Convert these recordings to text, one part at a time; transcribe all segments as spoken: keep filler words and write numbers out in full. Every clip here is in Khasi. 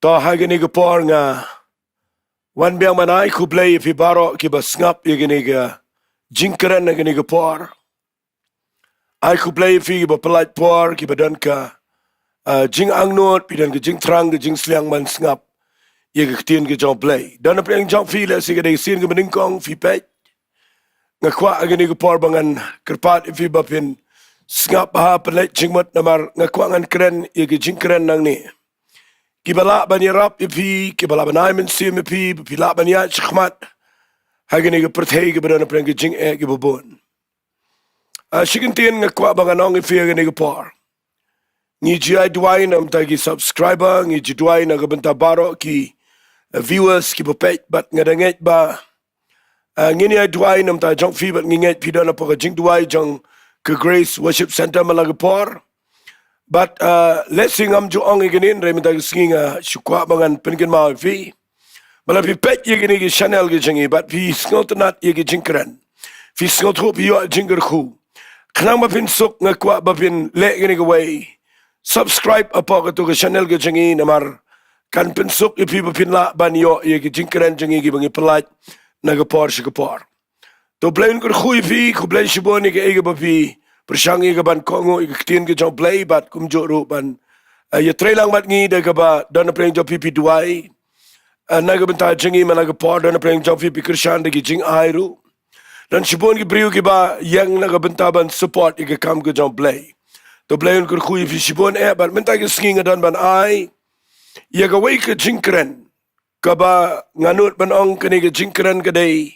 To ha kane ka por nga wan biang ban ai khublei ïa phi baroh kiba sngap ïa kane ka jingkren ha kane ka por. Ai khublei ïa phi kiba pynlait por, kiba don ka, ah, jingangnud, phi don ka jingthrang, ka jingsliang ban sngap ïa ka ktien ka jong U Blei. Don na pdeng jong phi lehse ka dei ka sien kaba nyngkong phi peit. Nga kwah ha kane ka por ba ngan kyrpad ïa phi ba phin sngap ha pynleit jingmut namar nga kwah ngan kren ïa ka jingkren nangne. Kiba lah ban ïarap ïa phi, kiba lah ban ai mynsiem ïa phi, ba phi lah ban ïaid shakhmat ha kane ka pyrthei kaba don na pdeng ka jingeh kaba bun. Ah, shi kyntien nga kwah ba ngan ong ïa phi ha kane ka por. Ngi ju ai duwai na ka bynta ki subscriber, ngi ju duwai na ka bynta baroh ki, eh, viewers kiba peit, bad nga da ngeit ba, ah, ngin ai duwai na ka bynta jong phi bad ngi ngeit phi don hapoh ka jingduwai jong ka Grace Worship Centre man la ka por. Bad, ah, lehse ngam ju ong ïa kane hynrei mynta ka sngi nga shu kwah ba ngan pynkynmaw ïa phi. Ba la phi peit ïa kane ka channel ka jong ngi bad phi sngewtynnat ïa ka jingkren, phi sngewthuh, phi ïoh jingkyrkhu, khnang ba phin suk nga kwah ba phin leh kane kawei, subscribe hapoh kato ka channel ka jong ngi namar kan pynsuk ïa phi ba phin lah ban ïoh ïa ka jingkren jong ngi kiba ngi pynlait na ka por sha ka por. To U Blei un kyrkhu ïa phi, khublei shibun ïa kaei kaba phi pyrshang ïa ka ban kohnguh ïa ka ktien ka jong U Blei bad kumjuh ruh ban, eh, ïatreilang bad ngi da kaba don na pdeng jong phi phi duwai, eh, na ka bynta jong ngi man la ka por, don na pdeng jong phi phi kyrshan da ki jingai ruh. Don shibun ki briew kiba ïeng na ka bynta ban support ïa ka kam ka jong U Blei. To U Blei un kyrkhu ïa phi shibun eh, bad mynta ka sngi nga don ban ai ïa kawei ka jingkren kaba nga nud ban ong kane ka jingkren ka dei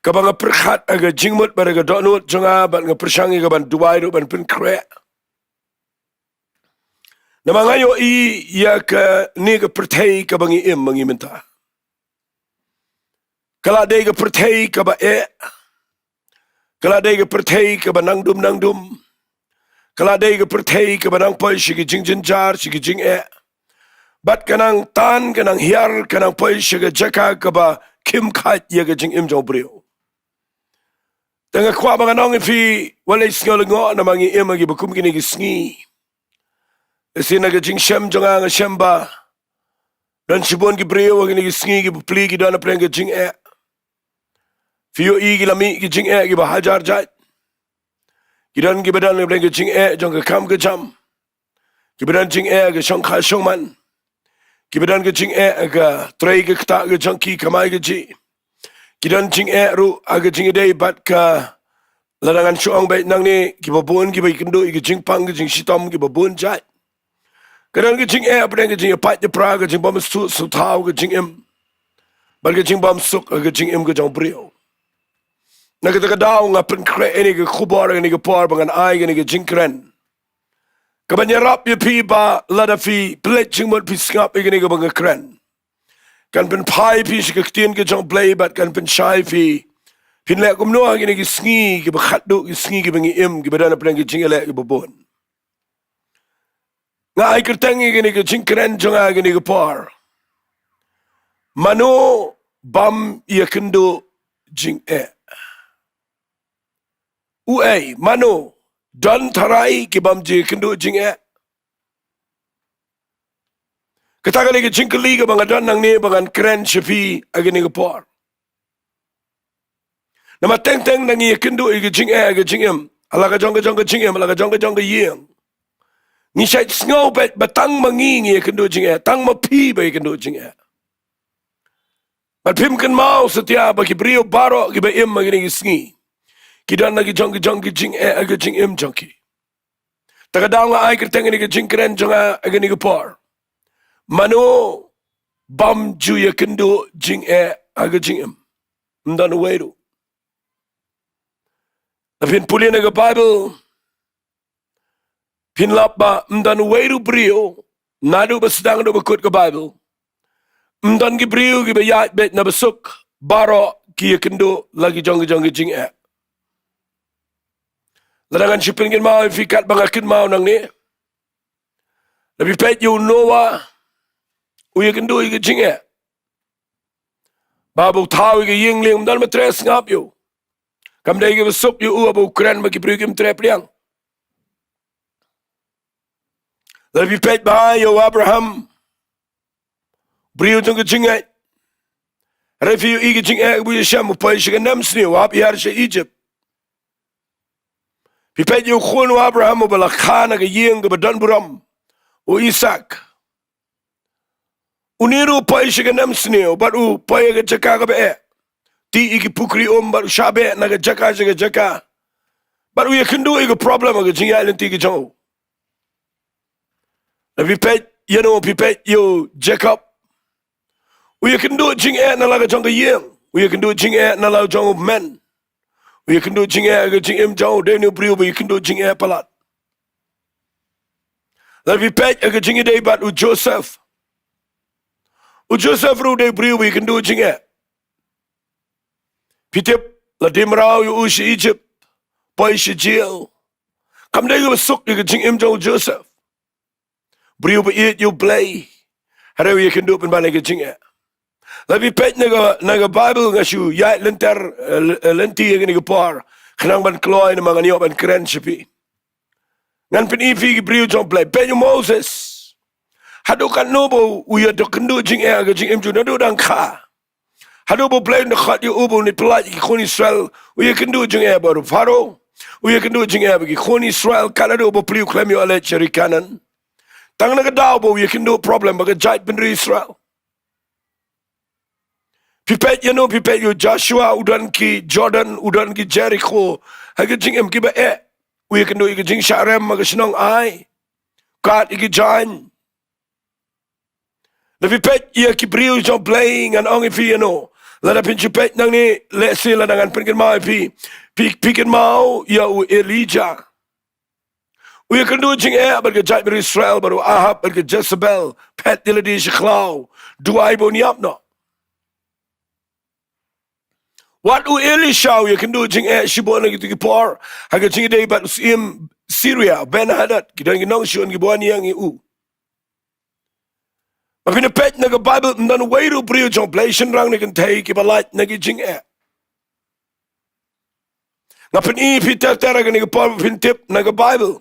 kaba nga pyrkhat ha ka jingmut bad ha ka dohnud jong nga bad nga pyrshang ïa ka ban duwai ruh ban pynkhreh. Namar nga ïohi ïa kane ka pyrthei kaba ngi im ma ngi mynta. Ka la dei ka pyrthei kaba eh. Ka la dei ka pyrthei kaba nangdum nangdum. Ka la dei ka pyrthei kaba nang poi sha ki jingjynjar, sha ki jingeh. Bad ka nang tan, ka nang hiar, ka nang poi sha ka jaka kaba khim khait ïa ka jingim jong u briew. Te nga kwah ba ngan ong ïa phi, wat leit sngew lyngngoh namar ngi im ha kiba kum kine ki sngi. Lehse na ka jingshem jong nga nga shem ba don shibun ki briew ha kine ki sngi kiba pli ki don na pdeng ka jingeh. Phi ïohi ki la mih ki jingeh kiba hajar jait. Ki don kiba don na pdeng ka jingeh jong ka kam ka jam. Kiba don jingeh ka shongkha shongman. Kiba don ka jingeh ka trei ka ktah ka jong ki, kamai kajih. Ki don jingeh ruh ha ka jingïadei bad ka, lada ngan shu ong beit nangne, kiba bun kiba ïakynduh ïa ka jingpang ka jingshitom kiba bun jait. Ka don ka jingeh hapdeng ka jingïapait ïapra, ka jingbym sngewthuh sngewthaw ka jingim bad ka jingbymsuk ka jingim ka jong u briew. Na kata ka daw nga pynkhreh ïa kane ka khubor ha kane ka por ba ngan ai kane ka jingkren. Kaban ïarap ïa phi ba lada phi pynleit jingmut phi sngap ïa kane kaba nga kren, kan pynphai phi sha ka ktien ka jong u Blei bad kan pynshai phi phin leh kumno ha kine ki sngi kiba khatduh, ki sngi kiba ngi im, kiba don hapdeng ki jingïaleh kiba bun. Nga ai kyrteng ïa kane ka jingkren jong nga ha kane ka por: Mano bym ïakynduh jingeh? Uei, mano? Don tharai ki bym ju ïakynduh jingeh? Kata ka dei ka jingkylli kaba nga don nangne ba ngan kren sha phi ha kane ka por. Namar teng teng ngi ïakynduh ïa ka jingeh ha ka jingim, ha la ka jong ka jong ka jingim, ha la ka jong ka jong ka ïing. Ngi shait sngew beit ba tang ma ngi ngi ïakynduh jingeh, tang ma phi ba ïakynduh jingeh. Bad phim kynmaw satia ba ki briew baroh kiba im ha kine ki sngi ki don la ki jong ki jong ki jingeh ha ka jingim jong ki. Ta ka daw nga ai kyrteng ïa kane ka jingkren jong nga ha kane ka por: Mano bym ju ïakynduh jingeh ha ka jingim? Ym don uwei ruh. Lada phin pule na ka Baibl phin lap ba ym don uwei ruh u briew, naduh ba sdang haduh ba kut ka Baibl, ym don ki briew kiba ïaid beit na ba suk, baroh ki ïakynduh la ki jong ki jong ki jingeh. Lada ngan shu pynkynmaw ïa phi katba nga kynmaw nangne, lada phi peit ïa u Noah, u ïakynduh ïa ka jingeh. Ba u thaw ïa ka ïing lieng, ym don ba treh sngap ïa u. Kam dei kiba suk ïa u haba u kren ba ki briew kim treh pdiang. Lada phi peit bha ïa u Abraham, Briew jong ka jingngeit. Hynrei phi ïohi ka jingeh kaba u Isaac u poi sha ka nemsniew, u hap hiar sha Egypt. Phi peit ïa u khun u Abraham uba la kha na ka ïing kaba don burom, u Isaak. Une ruh u poi sha ka nemsniew bad u poi ha ka jaka kaba eh. Tih ïa ki pukri um bad u shah beh na ka jaka sha ka jaka. Bad u ïakynduh ïa ka problem ha ka jingïaid lynti ka jong u. Lada phi peit ïa u, phi peit ïa u Jacob. U ïakynduh jingeh na la ka jong ka ïing. U ïakynduh jingeh na la ka jong u hynmen. U ïakynduh jingeh ha ka jingim jong u, dei une u briew uba ïakynduh jingeh palat. Lada phi peit ha ka jingïadei bad u Joseph. U Joseph ruh u dei u briew uba ïakynduh jingeh. Phi tip, la die mraw ïa u sha Egypt. Poi sha jail. Kam dei kaba suk ïa ka jingim jong u Joseph. Briew ba ïeit ïa u Blei. Hynrei u ïakynduh pynban ïa ka jingeh. Lada phi peit na ka, na ka Baibl, nga shu ïaid lynter, eh, l-, eh, lynti ïa kane ka por. Khnang ban kloi namar ngan ïoh ban kren sha phi. Ngan pyni ïa phi ki briew jong u Blei. Peit ïa u Moses. Haduh katno ba u ïa dok kynduh jingeh ha ka jingim jong u naduh dang kha. Haduh ba u Blei u dang khot ïa u ba un pyllait ïa ki khun Israel. U ïakynduh jingeh bad u Pharaoh. U ïakynduh jingeh bad ki khun Israel. Kat haduh ba u plie u khlem ïoh leit sha ri Kanaan. Tang na ka daw ba u ïakynduh problem bad ka jaitbynriew Israel. Phi peit ïa u, phi peit ïa u Joshua, u don ki Jordan, u don ki Jericho. Ha ka jingim kiba eh. U ïakynduh ïa ka jingshah rem ha ka shnong Ai. Kat ïa ki jaiñ. Lada phi peit ïa ki briew jong u Blei, ngan ong ïa phi ïa u. Lada phin shu peit nangne, lehse lada ngan pynkynmaw ïa phi. Phi, phi kynmaw ïa u Elijah. U ïakynduh jingeh bad ka jaitbynriew Israel, bad u Ahab bad ka Jezebel. Phet ïa lade sha khlaw. Duwai ba un ïap noh. Wat u Elisha u ïakynduh jingeh shibun ha kito ki por. Ha ka jingïadei bad u syiem Syria, Ben-hadad, ki don ki nongshun kiba wan ïeng ïa u. Ba phin peit na ka Baibl, ym don uwei ruh u briew jong u Blei, shynrang ne kynthei, kiba lait na ki jingeh. Nga pyni ïa phi ter ter ha kane ka por ba phin tip na ka Baibl.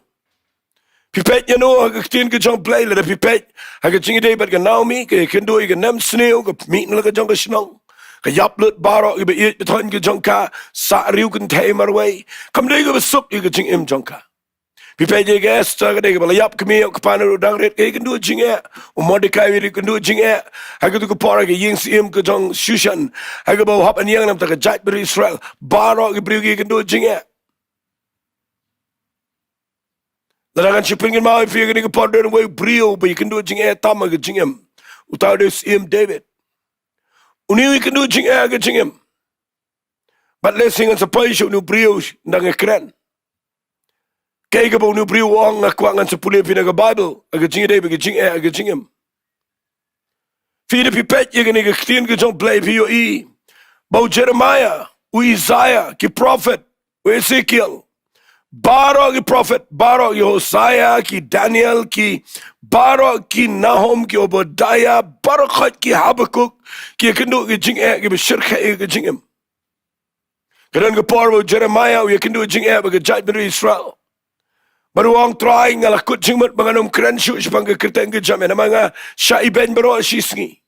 Phi peit ïa u ha ka ktien ka jong u Blei, lada phi peit ha ka jingïadei bad ka Naomi, ka ïakynduh ïa ka nemsniew, ka mih na la ka jong ka shnong. Ka ïap lut baroh kiba ïeit ba thoh ka jong ka, sah riew kynthei marwei. Kam dei kaba suk ïa ka jingim jong ka. Phi peit ïa ka Esther, ka dei kaba la ïap kmie, u kpa ruh u dang rit, ka ïakynduh jingeh. U Mordekai ruh u ïakynduh jingeh. Ha kito ki por ha ka ïing syiem ka jong u Shushan. Ha kaba u hap ban ïeng na ka bynta ka jaitbynriew Israel. Baroh ki briew ki ïakynduh jingeh. Lada ngan shu pynkynmaw ïa phi ha kane ka por, don uwei u briew ba ïakynduh jingeh tam ha ka jingim. Uta u dei u syiem David. Une u ïakynduh jingeh ha ka jingim. Bad lehse ngan sa poi sha une u briew, nda nga kren. Kaei kaba une u briew u ong, nga kwah ngan sa pule ïa phi na ka Baibl, ha ka jingïadei bad ka jingeh ha ka jingim. Phi, lada phi peit ïa kane ka ktien ka jong u Blei, phi ïohi ba u Jeremiah, u Isaiah, ki prophet, u Ezekiel, baroh ki prophet, baroh ki Hosea, ki Daniel, ki baroh ki Nahum, ki Obadiah, baroh khoit ki Habakuk, ki ïakynduh ki jingeh kiba shyrkhei ha ka jingim. Ka don ka por ba u Jeremiah u ïakynduh jingeh bad ka jaitbynriew Israel. Bad u ong, Trai, nga la kut jingmut ba ngan ym kren shuh shaphang ka kyrteng ka jong me, namar nga shah ibeiñ baroh shi sngi.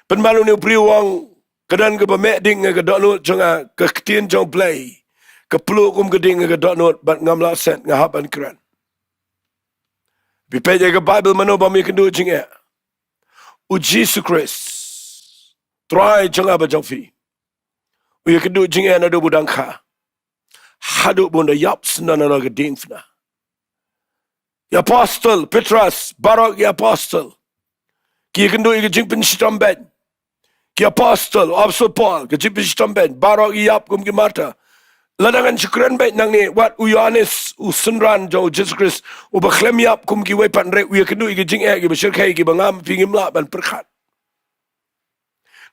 Pynban une u briew u ong, ka don kaba meh ding ha ka dohnud jong nga, ka ktien jong u Blei ka pluh kum ka ding ha ka dohnud, bad ngam lah set, nga hap ban kren. Phi peit ïa ka Baibl, mano bym ïakynduh jingeh? U Jisu Khrist, Trai jong nga bad jong phi. U ïakynduh jingeh naduh ba u dang kha haduh ba un da ïap syndon na la ka diengphna. Ki apostol, Petros, baroh ki apostol, ki ïakynduh ïa ka jingpynshitom beiñ. Ki apostol, u apostol Paul, ka jingpynshitom beiñ, baroh ki ïap kum ki martyr. Lada ngan shu kren beit nangne, wat u Ïoannis, u synran jong u Jisu Khrist, uba khlem ïap kum kiwei pat, hynrei u ïakynduh ïa ki jingeh kiba shyrkhei, kiba nga ma phi ngim lah ban pyrkhat.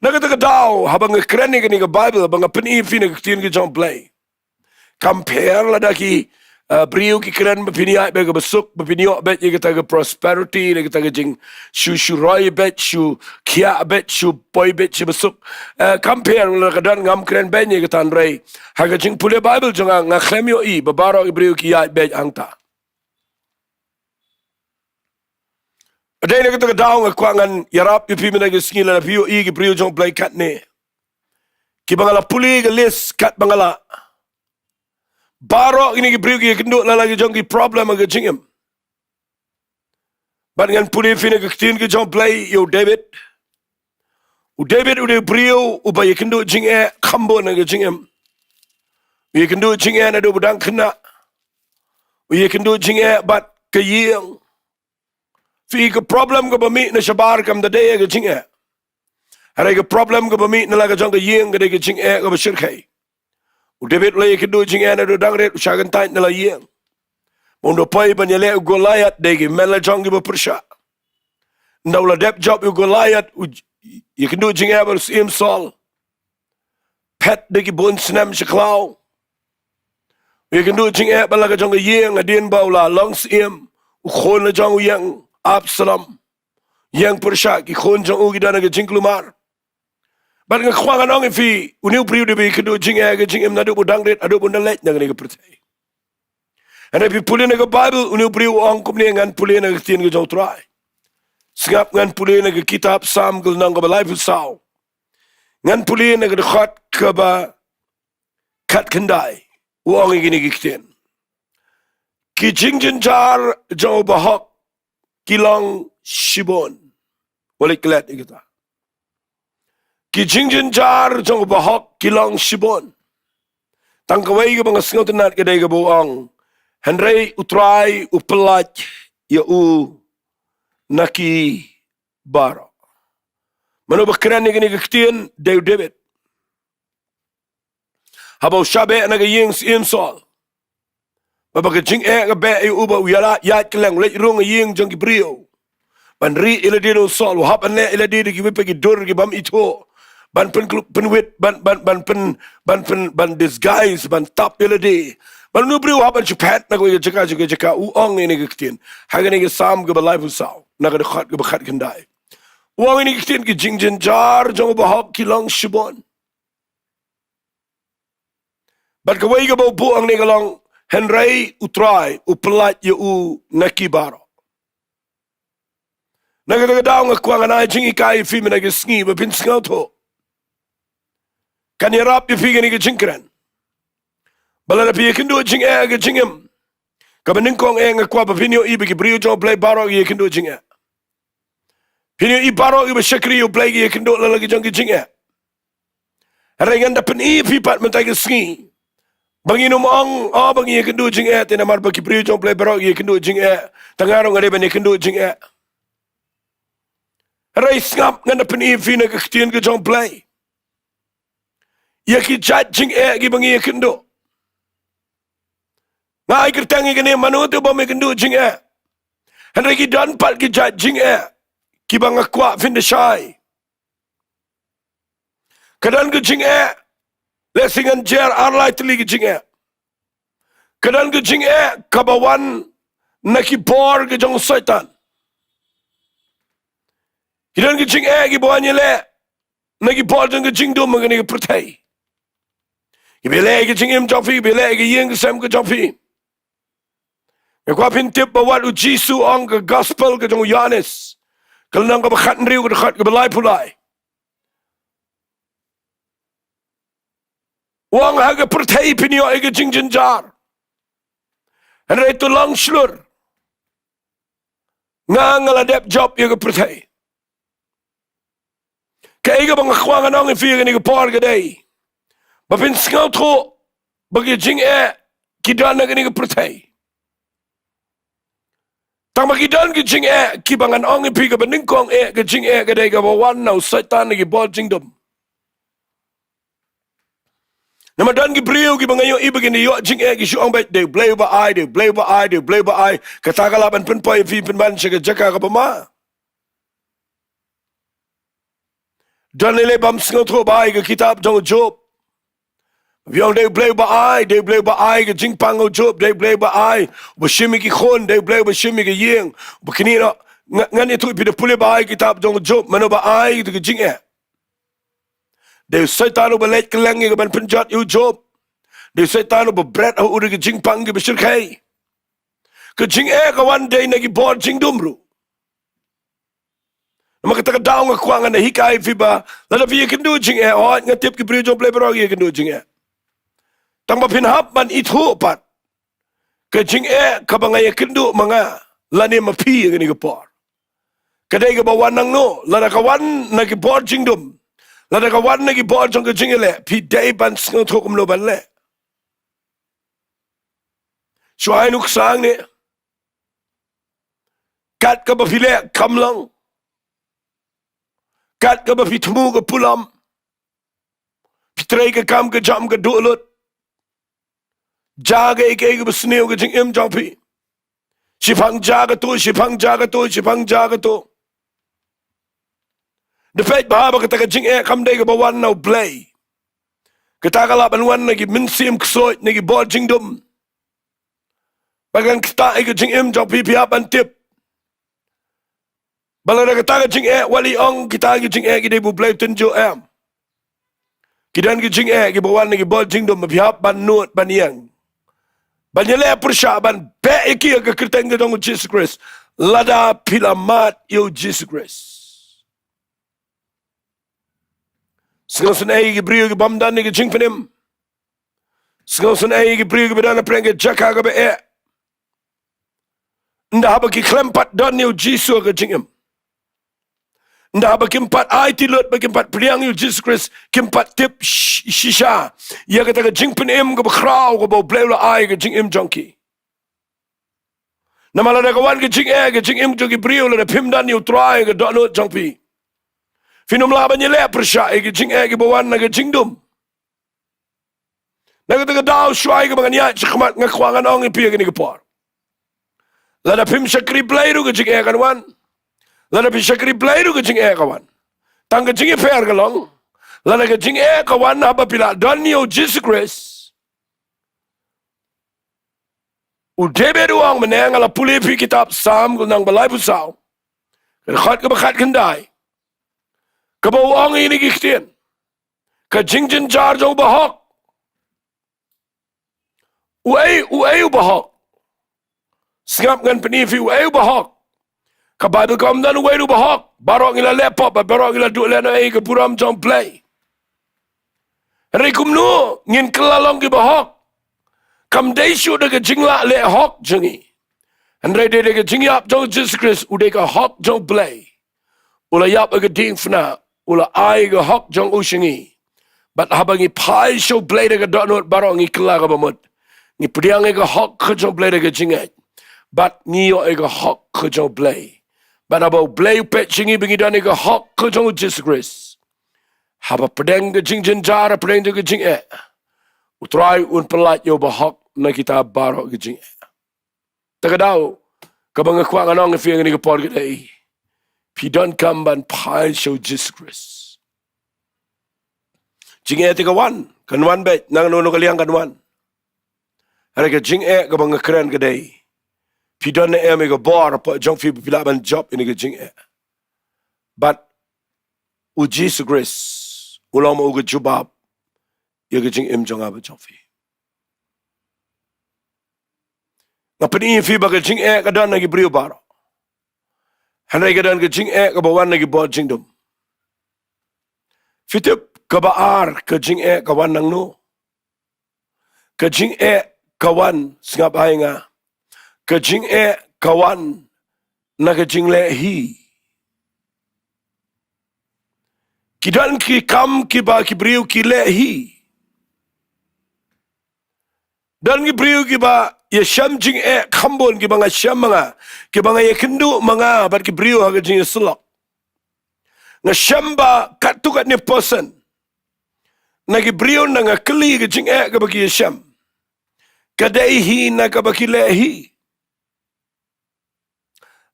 Na kata ka daw, haba nga kren ïa kane ka Baibl, haba nga pyni ïa phi na ka ktien ka jong u Blei, kam pher lada ki, eh, briew ki kren ba phin ïaid beit ha kaba suk, ba phin ïoh beit ïa kata ka prosperity, ïa kata ka jingshu, shu roi beit, shu khiah beit, shu poi beit sha kaba suk. Eh, kam pher lada ka don, ngam kren beit ïa kata, hynrei ha ka jingpule Baibl jong nga, nga khlem ïohi ba baroh ki briew ki ïaid beit hangta. Dei na kata ka daw nga kwah ngan ïarap ïa phi mynta ka sngi, lada phi ïohi ki briew jong U Blei katne, kiba nga la pule ka list katba nga la, baroh kine ki briew ki ïakynduh la la ki jong ki problem ha ka jingim. Bad ngan pule ïa phi na ka ktien ka jong U Blei ïa u David. U David u dei u briew uba ïakynduh jingeh kham bun ha ka jingim. U ïakynduh jingeh naduh ba u dang khynnah. U ïakynduh jingeh bad ka ïing. Phi, ka problem kaba mih na shabar kam da dei ka jingeh. Hynrei ka problem kaba mih na la ka jong ka ïing ka dei ka jingeh kaba shyrkhei. U David u la ïakynduh jingeh naduh u dang rit, u shah kyntait na la ïing. Bad u da poi ban ïaleh u Goliath, dei ki men la jong kiba pyrshah. Ynda u la dep jop ïa u Goliath, u ïakynduh jingeh bad u Syiem Saul. Phet da ki bun snem sha khlaw. U ïakynduh jingeh bad la ka jong ka ïing, hadien ba u la long syiem, u khun la jong u ïeng, Absalom, ïeng pyrshah, ki khun jong u ki don ha ka jingkulmar. Bad nga kwah ngan ong ïa phi, une u briew u dei ba ïakynduh jingeh ha ka jingim naduh ba u dang rit haduh ba un da leit na kane ka pyrthei. Hynrei phi pule na ka Baibl, une u briew u ong kumne, ngan pule na ka ktien ka jong U Trai. Sngap, ngan pule na ka kitab Salm ka lynnong kaba laiphew saw. Ngan pule na ka dkhot kaba khatkhyndai. U ong ïa kine ki ktien: Ki jingjynjar jong u bahok ki long shibun. Wat leit klet ïa kata. Ki jingjynjar jong u bahok ki long shibun. Tang kawei kaba nga sngewtynnad ka dei kaba u ong: Hynrei U Trai u pyllait ïa u na ki baroh. Mano ba kren ïa kane ka ktien? Dei u David. Haba u shah beh na ka ïing Syiem Saul, ba, ba ka jingeh ka beh ïa u, ba u ïaid, ïaid kylleng, u leit rung ha ïing jong ki briew ban rieh ïa lade na u Saul, u hap ban leh ïa lade da kiwei pat ki dur ki bym ithuh, ban pyn, pynwit, ban, ban, ban pyn, ban pyn, ban disguise, ban tap ïa lade. Bad une u briew u hap ban shu phet na kawei ka jaka sha kawei ka jaka. U ong ïa kane ka ktien ha kane ka Salm kaba laiphew saw, na ka dkhot kaba khatkhyndai. U ong ïa kane ka ktien: Ki jingjynjar jong u bahok ki long shibun. Bad kawei kaba u buh hangne ka long: Hynrei U Trai u pyllait ïa u na ki baroh. Na kata ka daw nga kwah ngan ai jinghikai ïa phi mynta ka sngi ba phin sngewthuh. Kan ïarap ïa phi kane ka jingkren ba lada phi ïakynduh jingeh ha ka jingim, kaba nyngkong eh nga kwah ba phin ïohi ba ki briew jong U Blei baroh ki ïakynduh jingeh. Phin ïohi baroh kiba shakri ïa U Blei ki ïakynduh la la ki jong ki jingeh. Hynrei ngan da pyni ïa phi pat mynta ka sngi ba ngin ym ong, oh, ba ngi ïakynduh jingeh, te namar ba ki briew jong U Blei baroh ki ïakynduh jingeh, tang nga ruh nga dei ban ïakynduh jingeh. Hynrei sngap, ngan da pyni ïa phi na ka ktien ka jong U Blei ïa ki jait jingeh kiba ngi ïakynduh. Nga ai kyrteng ïa kane, mano te bym ïakynduh jingeh. Hynrei ki don pat ki jait jingeh kiba nga kwah phin da shai. Ka don ka jingeh, lehse ngan jer ar lai tylli ka jingeh. Ka don ka jingeh kaba wan na ki bor ka jong u Soitan. Ki don ka jingeh kiba wan ïaleh na ki bor jong ka jingdum ha kane ka pyrthei. Kiba ïaleh ïa ka jingim jong phi, kiba ïaleh ïa ka ïing ka sem ka jong phi. Nga kwah phin tip ba wat U Jisu u ong, ka Gospel ka jong u Ïoannis, ka lynnong kaba khathynriew, ka dkhot kaba laiphew lai, u ong: Ha ka pyrthei phin ïoh ïa ka jingjynjar, hynrei to long shlur, nga, nga la dep jop ïa ka pyrthei. Kaei kaba nga kwah ngan ong ïa phi ha kane ka por ka dei ba phin sngewthuh ba ki jingeh ki don ha kane ka pyrthei. Tang ba ki don ki jingeh kiba ngan ong ïa phi, kaba nyngkong eh ka jingeh ka dei kaba wan na u Soitan na ki bor jingdum. Namar don ki briew kiba nga ïohi ba kin ïoh jingeh ki shu ong beit, dei U Blei uba ai, dei U Blei uba ai, dei U Blei uba ai. Kata ka lah ban pynpoi ïa phi pynban sha ka jaka kaba ma. Don lei lei bym sngewthuh ba ai, ka kitab jong u Job. Ba ong dei U Blei uba ai, dei U Blei uba ai ka jingpang ha u Job, dei U Blei uba ai, uba shim ïa ki khun, dei U Blei uba shim ïa ka ïing, uba knieh noh. Nga, ngan ïathuh ïa phi, da pule ba ai kitab jong u Job, mano ba ai ïa ka jingeh? Dei u Soitan uba leit kylleng ïa ka ban pynjot ïa u Job. Dei u Soitan uba bret ha u da ka jingpang kaba shyrkhei. Ka jingeh ka wan dei na ki bor jingdum ruh. Namar kata ka daw nga kwah ngan hikai ïa phi ba lada phi ïakynduh jingeh, hooid nga tip ki briew jong U Blei baroh ki ïakynduh jingeh. Tang ba phin hap ban ithuh pat ka jingeh kaba nga ïakynduh ma nga lane ma phi ïa kane ka por. Ka dei kaba wan nangno? Lada ka wan na ki bor jingdum, lada ka wan na ki bor jong ka jingïaleh, phi dei ban sngewthuh kumno ban leh. Shuwa ïa u nuksa hangne, kat kaba phi leh kam long, kat kaba phi thmu ka pulom, phi trei ka kam ka jam ka duh lut, jia kaei kaei kaba sniew ka jingim jong phi. Shiphang jia kato, shiphang jia kato, shiphang jia kato. Da peit bha ba kata ka jingeh kam dei kaba wan na U Blei. Kata ka lah ban wan na ki mynsiem ksuid, na ki bor jingdum. Ba kan ktah ïa ka jingim jong phi, phi hap ban tip ba lada kata ka jingeh, wat la ong kita ki jingeh ki dei ba U Blei u tynjuh, em. Ki don ki jingeh kiba wan na ki bor jingdum ba phi hap ban nud ban ïeng, ban ïaleh pyrshah, ban beh ïa ki ha ka kyrteng ka jong U Jisu Khrist. Lada phi la mad ïa U Jisu Khrist, sngewsynei ïa ki briew ki bym don ïa ka jingpynim. Sngewsynei ïa ki briew kiba don hapdeng ka jaka kaba eh. Ynda haba ki khlem pat don ïa U Jisu ha ka jingim, ynda haba kim pat aiti lut, ba kim pat pdiang ïa U Jisu Khrist, kim pat tip sh-, shisha ïa kata ka jingpynim kaba khraw kaba U Blei u la ai ha ka jingim jong ki. Namar lada ka wan ka jingeh ha ka jingim jong ki briew, lada phim don ïa U Trai ha ka dohnud jong phi, phin ym lah ban ïaleh pyrshah ïa ka jingeh kiba wan na ka jingdum. Na kata ka daw, shuwa ïa kaba ngan ïaid shakhmat, nga kwah ngan ong ïa phi ha kane ka por, lada phim shakri Blei ruh ka jingeh kan wan. Lada phi shakri Blei ruh ka jingeh ka wan. Tang ka jingïapher ka long, lada ka jingeh ka wan haba phi la don ïa U Jisu Khrist. U David u ong mynne, nga la pule ïa phi kitab Salm ka lynnong ba laiphew saw, ka dkhot kaba khatkhyndai, kaba u ong ïa kine ki ktien: Ka jingjynjar jong u bahok. Uei, uei u bahok? Sngap, ngan pyni ïa phi uei u bahok. Ka Baibl kam don uwei ruh u bahok. Baroh ngi la leh pop, baroh ngi la duh lehnohei ïa ka burom jong U Blei. Hynrei kumno ngin kylla long ki bahok? Kam dei shuh da ka jinglah leh hok jong ngi, hynrei dei da ka jingïap jong U Jisu Khrist, u dei ka hok jong U Blei. U la ïap ha ka diengphna, u la ai ka hok jong u sha ngi. Bad haba ngi phai sha U Blei da ka dohnud baroh, ngi kylla ka bamut. Ngi pdiang ïa ka hok ka jong U Blei da ka jingngeit, bad ngi ïoh ïa ka hok ka jong U Blei. Bad haba U Blei u peit sha ngi ba ngi don ïa ka hok ka jong U Jisu Khrist, haba pdeng ka jingjynjar, hapdeng jong ka jingeh, U Trai un pyllait ïa u bahok na kita baroh ka jingeh. Ta ka daw kaba nga kwah ngan ong ïa phi ha kane ka por ka dei, phi donkam ban phai sha U Jisu Khrist. Jingeh te ka wan, kan wan beit, na kano kano ka liang kan wan. Hynrei ka jingeh kaba nga kren ka dei, phi don ne em ïa ka bor hapoh jong phi ba phi lah ban jop ïa kane ka jingeh? Bad U Jisu Khrist u long ma u ka jubab ïa ka jingim jong nga bad jong phi. Nga pyni ïa phi ba ka jingeh ka don na ki briew baroh, hynrei ka don ka jingeh kaba wan na ki bor jingdum. Phi tip kaba ar ka jingeh ka wan nangno? Ka jingeh ka wan, sngap ha nga, ka jingeh ka wan na ka jingleh hi. Ki don ki kam kiba ki briew ki leh hi. Don ki briew kiba ïashem jingeh kham bun, kiba nga shem ma nga, kiba nga ïakynduh ma nga bad ki briew ha ka jingïasyllok. Nga shem ba katto katne percent na ki briew, na nga kylli, ka jingeh kaba ki ïashem ka dei hi na kaba ki leh hi.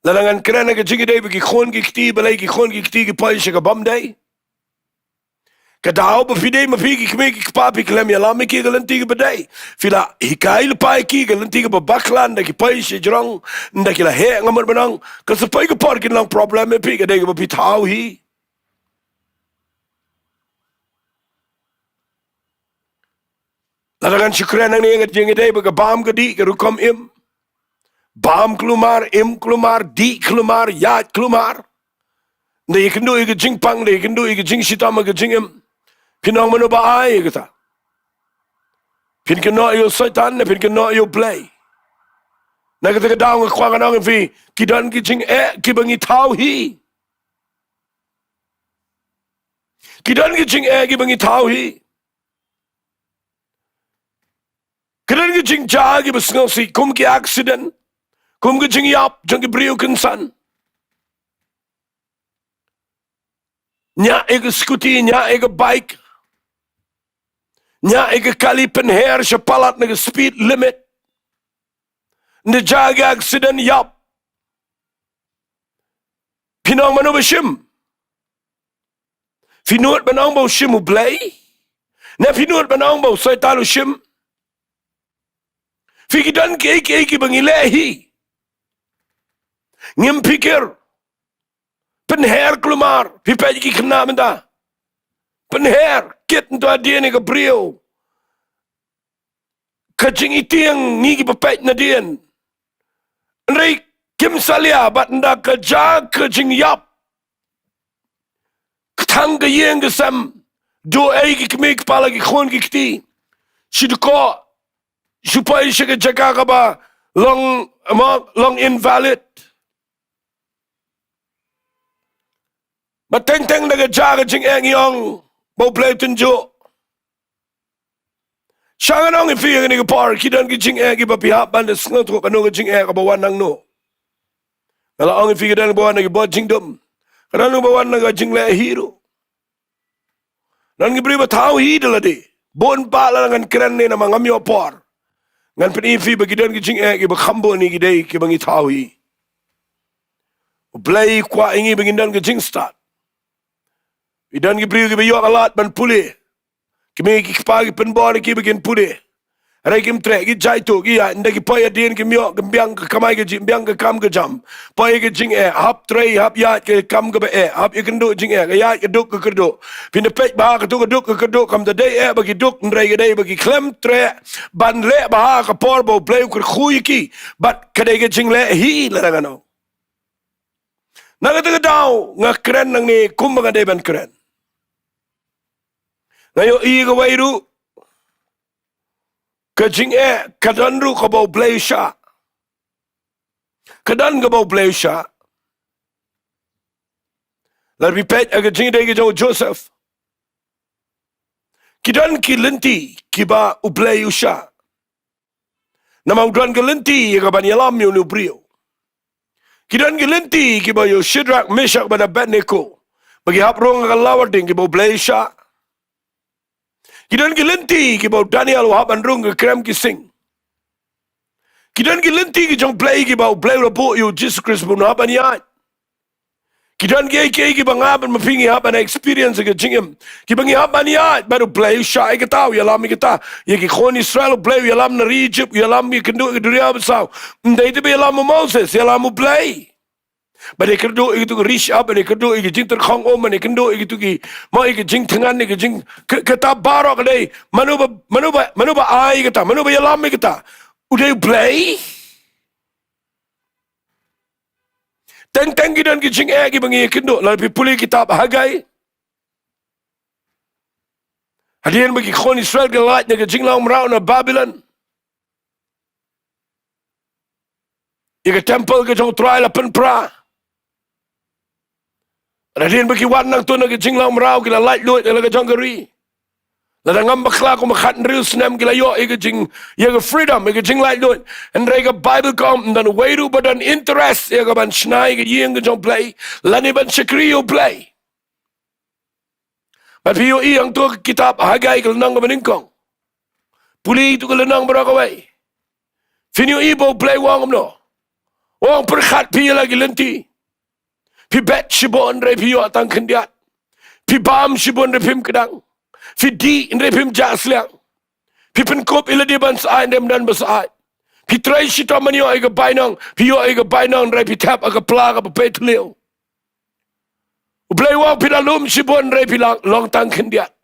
Lada ngan kren ha ka jingïadei bad ki khun ki kti, balei ki khun ki kti ki poi sha ka bym dei? Ka daw ba phi dei ma phi ki kmie ki kpa, phi khlem ïalam ïa ki ha ka lynti kaba dei. Phi la hikai lypa ïa ki ha ka lynti kaba bakla, ynda ki poi sha jrong, ynda ki la heh, nga mut ban ong, ka sa poi ka por kin long problem ïa phi, ka dei kaba phi thaw hi. Lada ngan shu kren hangne, nga jingïadei bad ka bam ka dih, ka rukom im. Bam kulmar, im kulmar, dih kulmar, ïaid kulmar. Nda ïakynduh ïa ka jingpang, nda ïakynduh ïa ka jingshitom ha ka jingim. Phin ong mano ba ai ïa kata? Phin kynnoh ïa u Soitan ne phin kynnoh ïa U Blei? Na kata ka daw nga kwah ngan ong ïa phi, ki don ki jingeh kiba ngi thaw hi. Ki don ki jingeh kiba ngi thaw hi. Ki don ki jingjia kiba sngewsih, kum ki accident, kum ki jingïap jong ki briew kynsan. Ñiah ïa ka scooty, ñiah ïa ka bike, ñiah ïa ka kali, pynher sha palat na ka speed limit. Nda jia ka accident, ïap. Phin ong mano ba shim? Phi nud ban ong ba u shim U Blei? Ne phi nud ban ong ba u Soitan u shim? Phi, ki don kiei kiei kiba ngi leh hi. Ngim phikir. Pynher kulmar, phi peit ki khynnah mynta. Pynher, kit nto hadien ïa ka briew. Ka jingitieng ngi kiba peit nadien. Hynrei kim salia bad nda ka jia ka jingïap. Ka thang ka ïing ka sem. Duh ei ki kmie ki kpa la ki khun ki kti. Shu dkoh. Shu poi sha ka jaka kaba long, mo, long invalid. Ba teng teng da ka jia ka jingeh ngi ong ba U Blei u tynjuh. Sha ngan ong ïa phi ha kane ka por, ki don ki jingeh kiba phi hap ban da sngewthuh kano ka jingeh kaba wan nangno. Nga la ong ïa phi ka don kaba wan na ki bor jingdum. Ka don kaba wan na ka jingleh hi ruh. Don ki briew ba thaw hi da lade. Bun pat lada ngan kren ne namar ngam ïoh por. Ngan pyni ïa phi ba ki don ki jingeh kiba kham bun hi, ki dei kiba ngi thaw hi. U Blei u kwah ïa ngi ba ngin don ka jingstad. Ki don ki briew kiba ïoh ka lad ban pule. Ki mei ki kpa ki pynbor ïa ki ba kin pule. Hynrei kim treh, ki jia ïa tu, ki ïaid, nda ki poi hadien kim ïoh, kim biang ka kamai ka jing, biang ka kam ka jam. Poi ka jingeh, hap trei, hap ïaid ka kam kaba eh, hap ïakynduh jingeh, ka ïaid ka duk ka kyrduh. Phin da peit bha katu ka duk ka kyrduh, kam da dei eh ba ki duk, hynrei ka dei ba ki khlem treh ban leh bha ha ka por ba U Blei u kyrkhu ïa ki. Bad ka dei ka jingleh hi lada ngan ong. Na kata ka daw nga kren nangne kumba nga dei ban kren. Nga ïohi kawei ruh, ka jingeh ka don ruh kaba U Blei u shah. Ka don kaba U Blei u shah. Lada phi peit ha ka jingïadei ka jong u Joseph, ki don ki lynti kiba U Blei u shah. Namar u don ka lynti ïa ka ban ïalam ïa une u briew. Ki don ki lynti kiba ïa u Shadrach, Meshach bad Abednego ba ki hap rung ha ka lawar ding, kiba U Blei u shah. Ki don ki lynti kiba u Daniel u hap ban rung ha ka krem ki sing. Ki don ki lynti ki jong U Blei kiba U Blei u la buh ïa u Jisu Khrist ba un hap ban ïaid. Ki don kiei kiei kiba nga bad ma phi ngi hap ban experience ha ka jingim, kiba ngi hap ban ïaid bad U Blei u shah ïa kata, u ïalam ïa kata. Ïa ki khun Israel U Blei u ïalam na ri Egypt, u ïalam ïakynduh ïa ka Duriaw Basaw. Ym dei te ba ïalam u Moses, ïalam U Blei. Ba dei kyrduh ïa katu ka ri shyiap, ba dei kyrduh ïa ka jingtyrkhong um, ba dei kyrduh ïa katu ki, mo, ïa ka jingthngan, ïa ka jing, ka, kata baroh ka dei. Mano ba, mano ba, mano ba ai kata, mano ba ïalam ïa kata? U dei U Blei. Teng teng ki don ki jingeh kiba ngi ïakynduh. Lada phi pule kitab Hagai, hadien ba ki khun Israel ki la lait na ka jinglong mraw na Babilon, ïa ka temple ka jong U Trai la pynpra. Hadien ba ki wan nangta na ka jinglong mraw ki la laitluid ïa la ka jong ka ri. Lada ngam bakla kumba khathynriew snem ki la ïoh ïa ka jing, ïa ka freedom, ïa ka jinglaitluid. Hynrei ka Baibl ka ong ym don uwei ruh ba don interest ïa ka ban shna ïa ka ïing ka jong U Blei lane ban shakri ïa U Blei. Bad phi ïohi hangto ha ka kitab Hagai ka lynnong kaba nyngkong. Pule ïa katu ka lynnong baroh kawei. Phin ïohi ba U Blei u ong kumno. U ong pyrkhat phi ïa la ki lynti. Phi bet shibun hynrei phi ïoh tang khyndiat. Phi bam shibun hynrei phim kdang. Phi dih hynrei phim jah sliang. Phi pynkup ïa lade ban syaid hynrei ym don ba syaid. Phi trei shitom ban ïoh ïa ka bainong, phi ïoh ïa ka bainong hynrei phi thep ha ka pla kaba peit thliew. U Blei u ong phi la lum shibun hynrei phi la long tang khyndiat.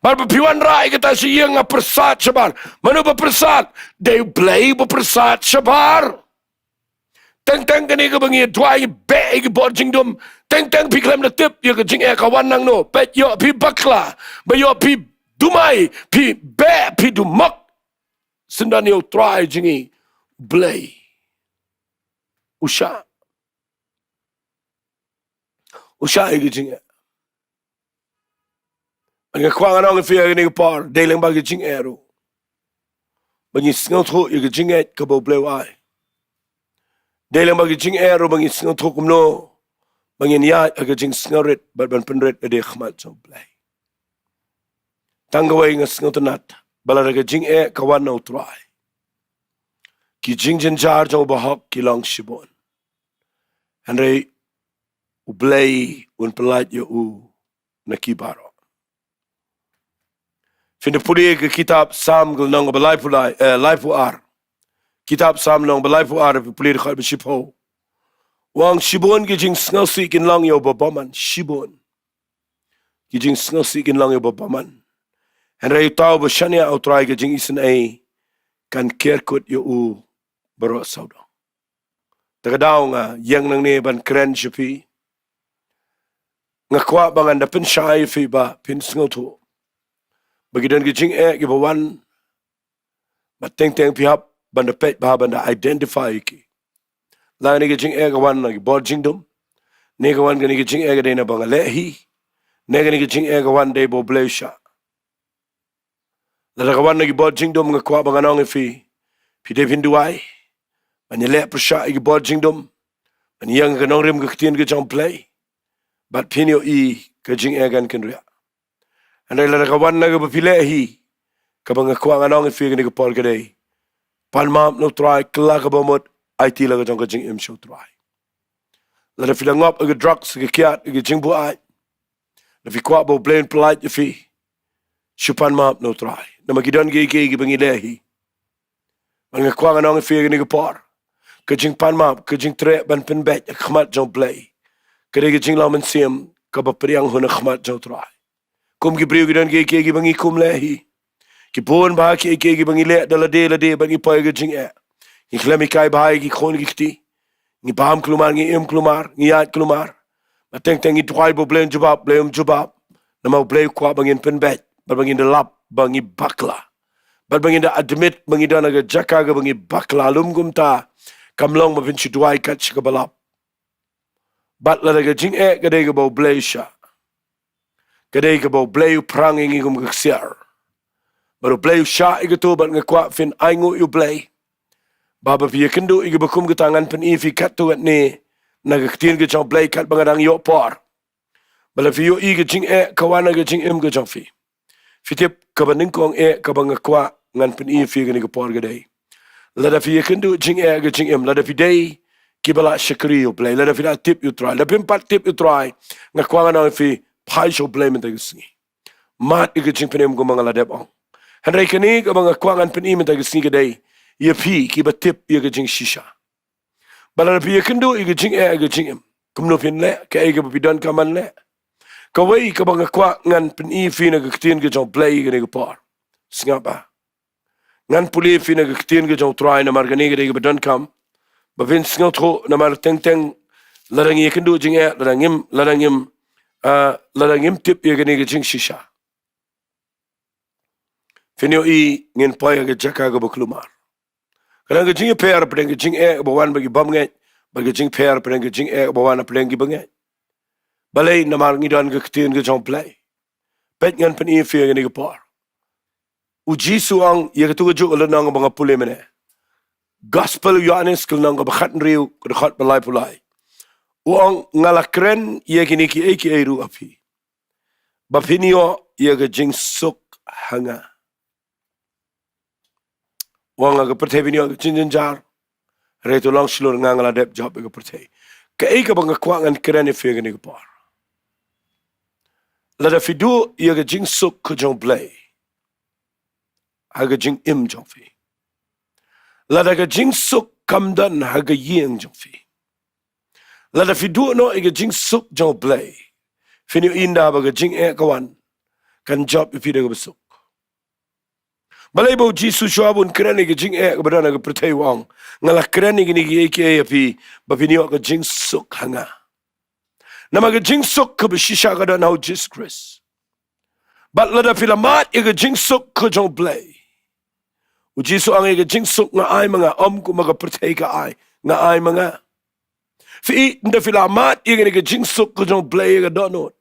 Bad ba phi wanrah ïa kata sha ïing nga pyrsad shabar. Mano ba pyrsad? Dei U Blei ba pyrsad shabar. Teng teng kane kaba ngi duwai, ngi beh ïa ki bor jingdum, Teng teng phi khlem da tip ïa ka jingeh ka wan nangno. Peit, ïoh phi bakla, ba ïoh phi dumai, phi beh, phi dumok. Syndon ïa U Trai jong ngi Blei. U shah. U shah ïa ka jingeh. Nga kwah ngan ong ïa phi ha kane ka por, dei lang bad ka jingeh ruh ba ngin sngewthuh ïa ka jingngeit kaba U Blei u ai. Dei lang bad ka jingeh ruh ba ngin sngewthuh kumno ba ngin ïaid ha ka jingsngewrit bad ban pynrit lade ha khmat jong U Blei. Tang kawei nga sngewtynnat, ba lada ka jingeh ka wan na U Trai, ki jingjynjar jong u bahok ki long shibun. Hynrei U Blei un pyllait ïa u na ki baroh. Phin da pule ka kitab Salm ka lynnong ba laiphew lai, eh, laiphew ar. Kitab Salm lynnong ba laiphew ar, phi pule dkhot ba shiphew. U ong shibun ki jingsngewsih kin long ïa uba bymman, shibun ki jingsngewsih kin long ïa uba bymman. Hynrei uta uba shaniah ha U Trai, ka jingisynei kan ker kut ïa u baroh sawdong. Te ka daw nga ïeng nangne ban kren sha phi. Nga kwah ba ngan da pynshai ïa phi ba phin sngewthuh ba ki don ki jingeh kiba wan, ba teng teng phi hap ban da peit bha, ban da identify ïa ki. La kane ka jingeh ka wan na ki bor jingdum, ne ka wan, kane ka jingeh ka dei na ba nga leh hi, ne kane ka jingeh ka wan dei ba U Blei u shah. Lada ka wan na ki bor jingdum, nga kwah ba ngan ong ïa phi, phi dei phin duwai ban ïaleh pyrshah ïa ki bor jingdum, ban ïeng ha ka nongrim ka ktien ka jong U Blei, bad phin ïohi ka jingeh kan kynriah. Hynrei lada ka wan na kaba phi leh hi, kaba nga kwah ngan ong ïa phi ha kane ka por ka dei, pan map na U Trai, kylla kaba mut, aiti la ka jong ka jingim sha U Trai. Lada phi la ngop ha ka drugs, ha ka kiad, ha ka jingbuaid, lada phi kwah ba U Blei un pyllait ïa phi, shu pan map na U Trai. Namar ki don kiei kiei kiba ngi leh hi. Bad nga kwah ngan ong ïa phi ha kane ka por, ka jingpan map, ka jingtreh ban pynbeit ha khmat jong U Blei, ka dei ka jinglong mynsiem kaba pdiang hun ha khmat jong U Trai. Kum ki briew ki don kiei kiei kiba ngi kum leh hi. Ki bun bha kiei kiei kiba ngi leh da lade lade bad ngi poi ha ka jingeh. Ngi khlem hikai bha ïa ki khun ki kti. Ngi bam kulmar, ngi im kulmar, ngi ïaid kulmar. Bad teng teng ngi duwai ba U Blei un jubab, U Blei um jubab. Namar U Blei u kwah ba ngin pynbeit, bad ba ngin da lap ba ngi bakla, bad ba ngin da admit ba ngi don ha ka jaka kaba ngi bakla. Lym kumta, kam long ba phin shu duwai kat sha kaba lap. Bad lada ka jingeh ka dei kaba U Blei u shah, ka dei kaba U Blei u phrang ïa ngi kum ka ksiar. Bad U Blei u shah ïa kato, bad nga kwah phin ainguh ïa U Blei ba, ba phi ïakynduh ïa kaba kum kata. Ngan pyni ïa phi katto katne na ka ktien ka jong U Blei katba nga dang ïoh por. Ba lada phi ïohi ka jingeh ka wan ha ka jingim ka jong phi, phi tip kaba nyngkong eh kaba nga kwah ngan pyni ïa phi ha kane ka por ka dei, lada phi ïakynduh jingeh ha ka jingim, lada phi dei kiba la shakri ïa U Blei, lada phi la tip ïa U Trai, lada phim pat tip ïa U Trai, nga kwah ngan ong ïa phi, phai sha U Blei mynta ka sngi. Mad ïa ka jingpynim kumba nga la dep ong. Hynrei kane kaba nga kwah ngan pyni mynta ka sngi ka dei ïa phi kiba tip ïa ka jingshisha. Ba lada phi ïakynduh ïa ka jingeh ha ka jingim, kumno phin leh, kaei kaba phi donkam ban leh. Kawei kaba nga kwah ngan pyni ïa phi na ka ktien ka jong U Blei ha kane ka por. Sngap bha. Ngan pule ïa phi na ka ktien ka jong U Trai, namar kane ka dei kaba donkam ba phin sngewthuh, namar teng teng lada ngi ïakynduh jingeh, lada ngim, lada ngim, ah, lada ngim tip ïa kane ka jingshisha, phin ïohi ngin poi ha ka jaka kaba kulmar. Ka don ka jingïapher hapdeng ka jingeh kaba wan bad ki bymngeit, bad ka jingpher hapdeng ka jingeh kaba wan hapdeng ki bangeit. Balei? Namar ngi don ka ktien ka jong U Blei. Peit, ngan pyni ïa phi ha kane ka por. U Jisu u ong ïa kato kajuh ka lynnong ba nga pule mynne. Gospel u Ïoannis ka lynnong kaba khathynriew, ka dkhot ba laiphew lai. U ong, nga la kren ïa kine kiei kiei ruh ha phi, ba phin ïoh ïa ka jingsuk ha nga. U ong ha ka pyrthei phin ïoh ka jingjynjar, hynrei to long shlur, nga, nga la dep jop ïa ka pyrthei. Kaei kaba nga kwah ngan kren ïa phi ha kane ka por. Lada phi duh ïa ka jingsuk ka jong U Blei ha ka jingim jong phi, lada ka jingsuk kam don ha ka ïing jong phi, lada phi duh noh ïa ka jingsuk jong U Blei, phin ïohi ynda ba ka jingeh ka wan, kan jop ïa phi da kaba suk. Balei ba u Jisu shuwa ba un kren ïa ka jingeh kaba don ha ka pyrthei u ong, nga la kren ïa kine kiei kiei ha phi, ba phin ïoh ka jingsuk ha nga. Namar ka jingsuk kaba shisha ka don ha u Jisu Khrist. Bad lada phi la mad ïa ka jingsuk ka jong u Blei, u Jisu u ong ïa ka jingsuk nga ai ma nga, ym kumba ka pyrthei ka ai, nga ai ma nga. Phi i, ynda phi la mad ïa kane ka jingsuk ka jong u Blei ïa ka dohnud,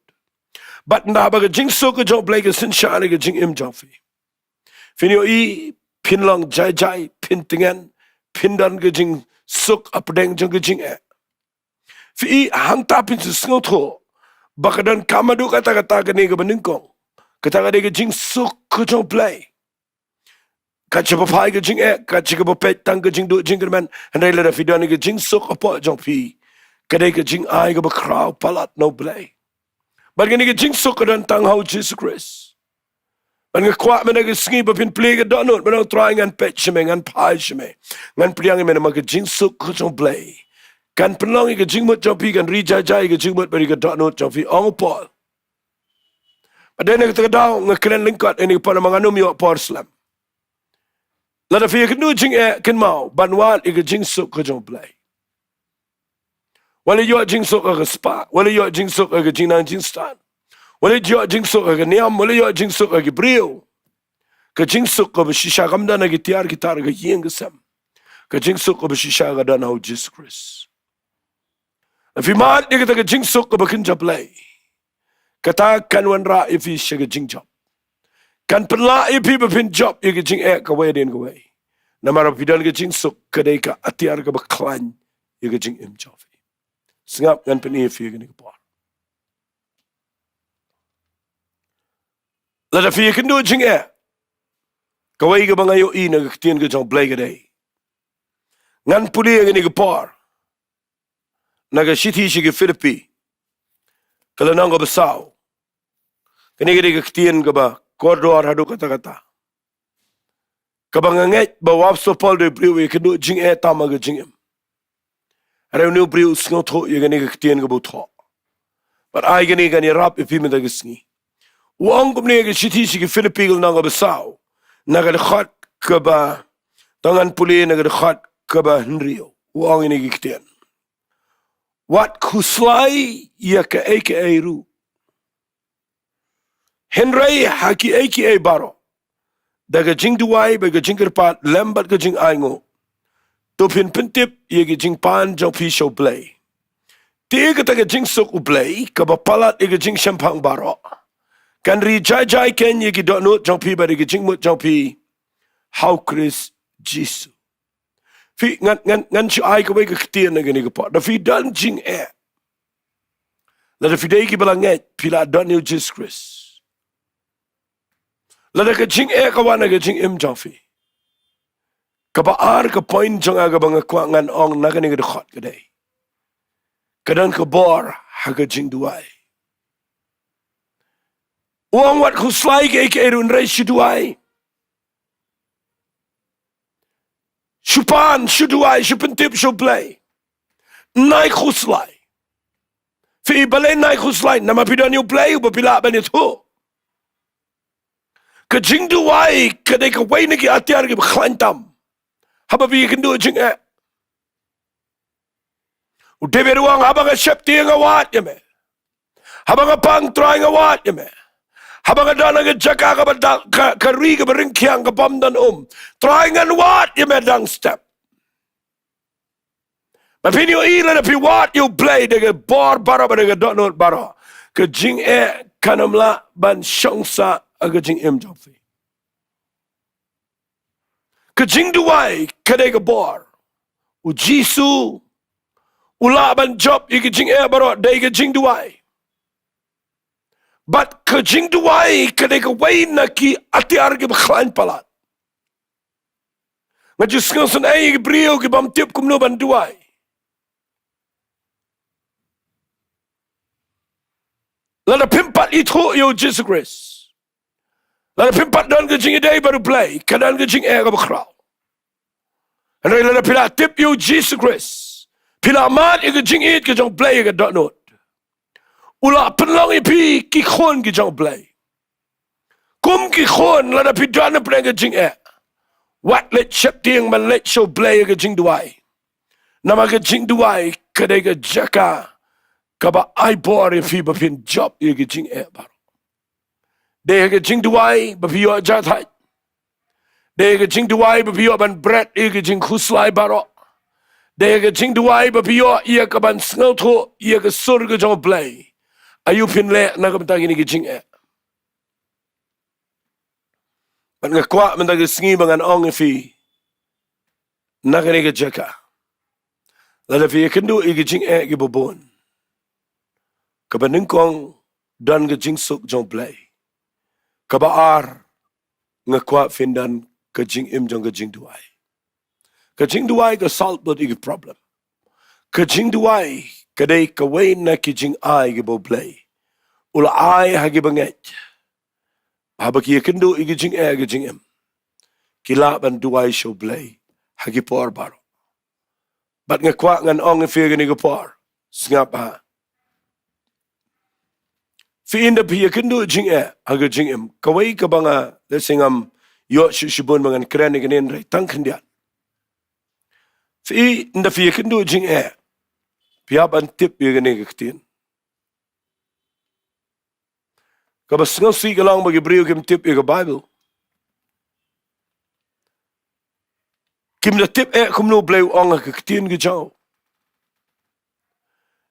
bad ynda haba ka jingsuk ka jong u Blei ka synshar ïa ka jingim jong phi, phin ïohi phin long jai jai, phin tngen, phin don ka jingsuk hapdeng jong ka jingeh. Phi i, hangta phin sngewthuh ba ka donkam haduh katta katta kane kaba nyngkong, kata ka dei ka jingsuk ka jong u Blei. Ka shu ba phai ka jingeh, ka shu ba peit tang ka jingduh jingkyrmen, hynrei lada phi don ïa ka jingsuk hapoh jong phi, ka dei ka jingai kaba khraw palat na u Blei. Bad kane ka jingsuk ka don tang ha u Jisu Khrist. Bad nga kwah mynta ka sngi ba phin plie ïa ka dohnud, ba ong Trai ngan peit sha me, ngan phai sha me, ngan pdiang ïa me namar ka jingsuk ka jong u Blei kan pynlong ïa ka jingmut jong phi, kan ri jai jai ïa ka jingmut bad ïa ka dohnud jong phi, ong u Paul. Bad dei na kata ka daw nga kren lyngkot ïa kane ka por namar ngan ym ïoh por slem. Lada phi ïakynduh jingeh, kynmaw ban wad ïa ka jingsuk ka jong u Blei. Wat la ïoh jingsuk ha ka spah, wat la ïoh jingsuk ha ka jingnang jingstad, wat la ïoh jingsuk ha ka niam, wat la ïoh jingsuk ha ki briew, ka jingsuk kaba shisha kam don ha ki tiar ki tar ka ïing ka sem. Ka jingsuk kaba shisha ka don ha u Jisu Khrist. Phi mad ïa kata ka jingsuk kaba kynja Blei, kata kan wanrah ïa phi sha ka jingjop. Kan pynlah ïa phi ba phin jop ïa ka jingeh kawei hadien kawei. Namar ba phi don ka jingsuk, ka dei ka atiar kaba khlaiñ ïa ka jingim jong phi. Sngap, ngan pyni ïa phi ïa kane ka por. Lada phi ïakynduh jingeh, kawei kaba nga ïohi na ka ktien ka jong u Blei ka dei, ngan pule ïa kane ka por na ka shithi sha ki Philippi, ka lynnong kaba saw. Kane ka dei ka ktien kaba kordor haduh katta katta, kaba nga ngeit ba u Apostol Paul u dei u briew uba ïakynduh jingeh tam ha ka jingim. Hynrei une u briew u sngewthuh ïa kane ka ktien kaba u thoh. Bad ai kane kan ïarap ïa phi mynta ka sngi. U ong kumne ha ka shithi sha ki Philippi ka lynnong kaba saw, na ka dkhot kaba, to ngan pule na ka dkhot kaba hynriew. U ong ïa kane ka ktien: Wat khuslai ïa kaei kaei ruh, hynrei ha kiei kiei baroh, da ka jingduwai bad ka jingkyrpad lem bad ka jingainguh, to phin pyntip ïa ka jingpan jong phi sha u Blei. Te kata ka jingsuk u Blei kaba palat ïa ka jingshemphang baroh, kan ri jai jai keiñ ïa ki dohnud jong phi bad ïa ka jingmut jong phi ha u Khrist Jisu. Phi, ngan, ngan, ngan shu ai kawei ka ktien na kane ka por. Lada phi don jingeh, lada phi dei kiba la ngeit, phi la don ïa u Jisu Khrist, lada ka jingeh ka wan ha ka jingim jong phi, kaba ar ka point jong nga kaba nga kwah ngan ong na kane ka dkhot ka dei, ka don ka bor ha ka jingduwai. U ong wat khuslai kaei kaei ruh, hynrei shu duwai. Shu pan, shu duwai, shu pyntip sha u Blei. Nai khuslai. Phi i, balei nai khuslai? Namar phi don ïa u Blei uba phi lah ban ïathuh. Ka jingduwai ka dei kawei na ki atiar kiba khlaiñ tam haba phi ïakynduh jingeh. U David u ong, haba nga sheptieng nga wad ïa me. Haba nga pang, Trai, nga wad ïa me. Haba nga don ha ka jaka kaba da-, ka, ka ri kaba ryngkiang, ka bym don um, Trai, ngan wad ïa me dang step. Ba phin ïohi lada phi wad ïa u Blei da ka bor baroh bad da ka dohnud baroh, ka jingeh kan ym lah ban shong sah ha ka jingim jong phi. Ka jingduwai ka dei ka bor. U Jisu u lah ban jop ïa ka jingeh baroh da ka jingduwai. Bad ka jingduwai ka dei kawei na ki atiar kiba khlaiñ palat. Nga ju sngewsynei ïa ki briew ki bym tip kumno ban duwai. Lada phim pat ithuh ïa u Jisu Khrist, lada phim pat don ka jingïadei bad u Blei, ka don ka jingeh kaba khraw. Hynrei lada phi la tip ïa u Jisu Khrist, phi la mad ïa ka jingïeit ka jong u Blei ïa ka dohnud, u la pynlong ïa phi ki khun ki jong u Blei. Kum ki khun, lada phi don hapdeng ka jingeh, wat leit sheptieng ban leit sha u Blei ïa ka jingduwai. Namar ka jingduwai ka dei ka jaka kaba ai bor ïa phi ba phin jop ïa ki jingeh baroh. Dei ha ka jingduwai ba phi ïoh jingthait. Dei ha ka jingduwai ba phi ïoh ban bret ïa ki jingkhuslai baroh. Dei ha ka jingduwai ba phi ïoh ïa ka ban sngewthuh ïa ka sur ka jong U Blei. Aïu phin leh na ka bynta kine ki jingeh? Bad nga kwah mynta ka sngi ba ngan ong ïa phi na kane ka jaka, lada phi ïakynduh ïa ki jingeh kiba bun, kaba nyngkong, don ka jingsuk jong U Blei. Kaba ar, nga kwah phin don ka jingim jong ka jingduwai. Ka jingduwai ka solve bad ïa ki problem. Ka jingduwai ka dei kawei na ki jingai kiba U Blei u la ai ha kiba ngeit, haba ki ïakynduh ïa ki jingeh ha ka jingim, ki lah ban duwai sha U Blei ha ki por baroh. Bad nga kwah ngan ong ïa phi ha kane ka por, sngap ha. Phi, ynda phi ïakynduh jingeh ha ka jingim, kawei kaba nga, lehse ngam ïoh shuh shibun ba ngan kren ïa kane, hynrei tang khyndiat. Phi, ynda phi ïakynduh jingeh, phi hap ban tip ïa kane ka ktien. Kaba sngewsih ka long ba ki briew kim tip ïa ka Baibl. Kim da tip eh kumno U Blei u ong ha ka ktien ka jong u.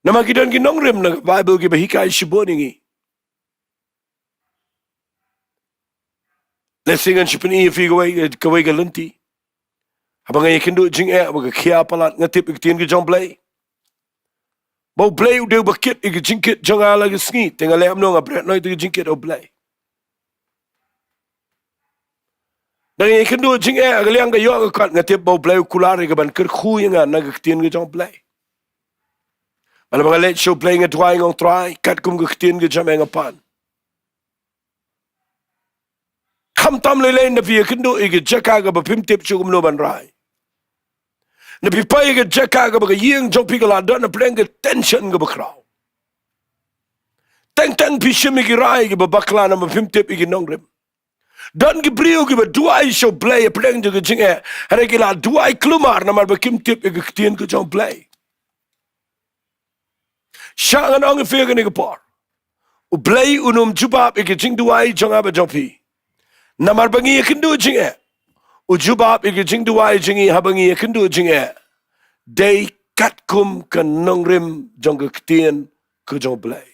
Namar ki don ki nongrim na ka Baibl kiba hikai shibun ïa ngi. Lehse ngan shu pyni ïa phi kawei, kawei ka lynti. Haba nga ïakynduh jingeh, haba ka khia palat, nga tip ïa ka ktien ka jong U Blei. Ba U Blei u dei uba kit ïa ka jingkit jong nga la ka sngi, te nga leh kumno? Nga bret noh ïa ka jingkit U Blei. Nga ïakynduh jingeh, ka liang ka ïoh ka kot, nga tip ba U Blei u kular ïa ka ban kyrkhu ïa nga na ka ktien ka jong U Blei. Bad haba nga leit sha U Blei nga duwai, nga ong, Trai, katkum ka ktien ka jong me nga pan. Khamtam lei lei ynda phi ïakynduh ïa ka jaka kaba phim tip shuh kumno ban rai. Ynda phi poi ïa ka jaka kaba ka ïing jong phi ka la don hapdeng ka tension kaba khraw. Teng teng phi shim ïa ki rai kiba bakla namar phim tip ïa ki nongrim. Don ki briew kiba duwai sha U Blei hapdeng jong ka jingeh, hynrei ki la duwai kulmar namar ba kim tip ïa ka ktien ka jong U Blei. Shah ngan ong ïa phi ha kane ka por, U Blei un ym jubab ïa ka jingduwai jong nga bad jong phi namar ba ngi ïakynduh jingeh. U jubab ïa ka jingduwai jong ngi haba ngi ïakynduh jingeh, dei katkum ka nongrim jong ka ktien ka jong U Blei.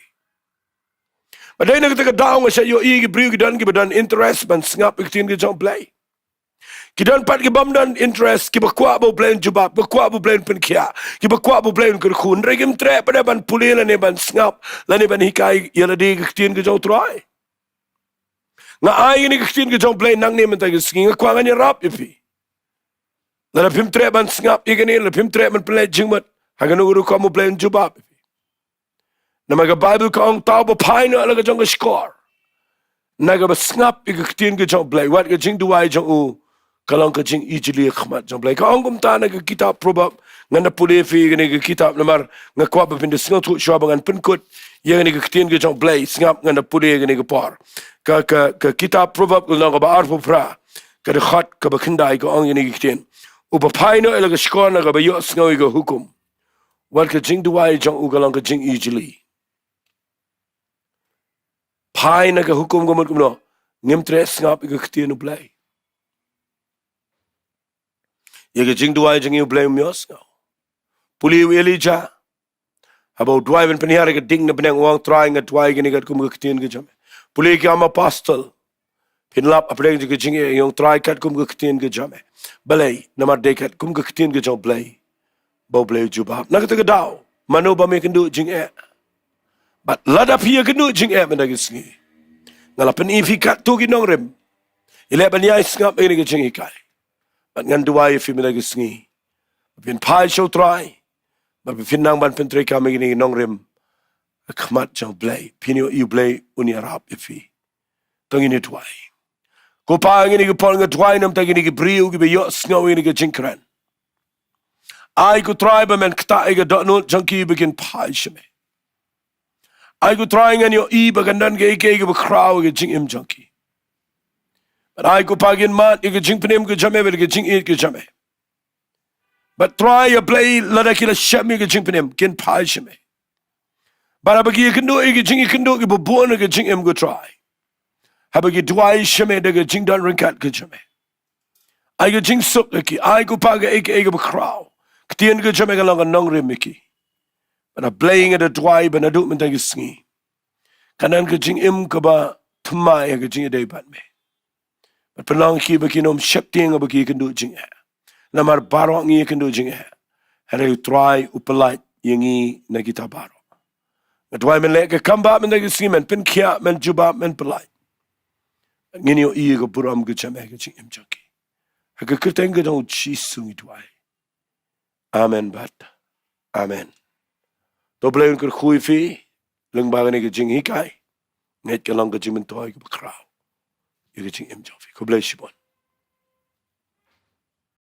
Bad dei na kata ka daw nga shah ïohi ki briew ki don kiba don interest ban sngap ïa ka ktien ka jong U Blei. Ki don pat kibym don interest, kiba kwah ba U Blei un jubab, ba kwah ba U Blei un pynkhiah, kiba kwah ba U Blei un kyrkhu, hynrei kim treh pat de ban pule lane ban sngap lane ban hikai ïa lade ka ktien ka jong U Trai. Nga ai ïa kane ka ktien ka jong U Blei nangne mynta ka sngi, nga kwah ngan ïarap ïa phi. Lada phim treh ban sngap ïa kane, lada phim treh ban pynleit jingmut, ha kano ka rukom U Blei un jubab ïa phi? Namar ka Baibl ka ong, uta uba phai noh ïa la ka jong ka shkor na kaba sngap ïa ka ktien ka jong U Blei, wat ka jingduwai jong u ka long ka jingijli ha khmat jong U Blei. Ka ong kumta na ka kitab Proverb. Ngan da pule ïa phi kane ka kitab namar nga kwah ba phin da sngewthuh shuwa ba ngan pynkut ïa kane ka ktien ka jong U Blei. Sngap, ngan da pule ïa kane ka por. Ka, ka, ka kitab Proverb ka lynnong kaba arphew phra, ka dkhot kaba khyndai, ka ong ïa kane ka ktien: Uba phai noh ïa la ka shkor na kaba ïohsngew ïa ka hukum, wat ka jingduwai jong u ka long ka jingijli. Phai na ka hukum ka mut kumno? Ngim treh sngap ïa ka ktien U Blei. Ïa ka jingduwai jong ngi U Blei um ïohsngew. Pule u Elijah, haba u duwai ban pynhiar ïa ka ding na bneng, u ong, Trai, nga duwai ïa kane katkum ka ktien ka jong me. Pule ki kam apostol, phin lap hapdeng jong ka jingeh, ngi ong, Trai, katkum ka ktien ka jong me. Balei? Namar dei katkum ka ktien ka jong U Blei ba U Blei u jubab. Na kata ka daw, mano bym ïakynduh jingeh? Bad lada phi ïakynduh jingeh mynta ka sngi, nga la pyni ïa phi katto ki nongrim. Ïaleh ban ïai sngap ïa kane ka jinghikai. Bad ngan duwai ïa phi mynta ka sngi, ba phin phai sha U Trai, bad ba phin nang ban pyntreikam ïa kine ki nongrim ha khmat jong U Blei. Phin ïohi U Blei un ïarap ïa phi. To ngin ïa duwai. Ko Pa, ha kane ka por nga duwai na ka bynta kine ki briew kiba ïohsngew ïa kane ka jingkren. Ai ko Trai ba men ktah ïa ka dohnud jong ki ba kin phai sha me. Ai ko Trai, ngan ïohi ba kan don kaei kaei kaba khraw ha ka jingim jong ki. Bad ai ko Pa, kin mad ïa ka jingpynim ka jong me bad ka jingïeit ka jong me. Bad Trai, ïa Blei, lada ki la shem ïa ka jingpynim, kin phai sha me. Para ba ki ïakynduh ïa ka jingïakynduh kiba bun ha ka jingim ko Trai. Haba ki duwai sha me da ka jingdon ryngkat ka jong me. Ai ka jingsuk ha ki, ai ko Pa kaei kaei kaba khraw. Ka ktien ka jong me kan long ka nongrim ïa ki. Bad A Blei nga da duwai ba naduh mynta ka sngi kan don ka jingim kaba thymmai ha ka jingïadei bad me. Bad pynlong ki ba kin ym sheptieng haba ki ïakynduh jingeh. Namar baroh ngi ïakynduh jingeh. Hynrei U Trai u pyllait ïa ngi na kita baroh. Nga duwai men leh ka kam ba mynta ka sngi, men pynkhiah, men jubab, men pyllait. Ngin ïohi ïa ka burom ka jong me ha ka jingim jong ki. Ha ka kyrteng ka jong U Jisu ngi duwai. Amen bad amen. To Blei un kyrkhu ïa phi lyngba kane ka jinghikai. Ngeit ka long ka jingmyntoi kaba khraw ïa ka jingim jong phi. Khublei shibun.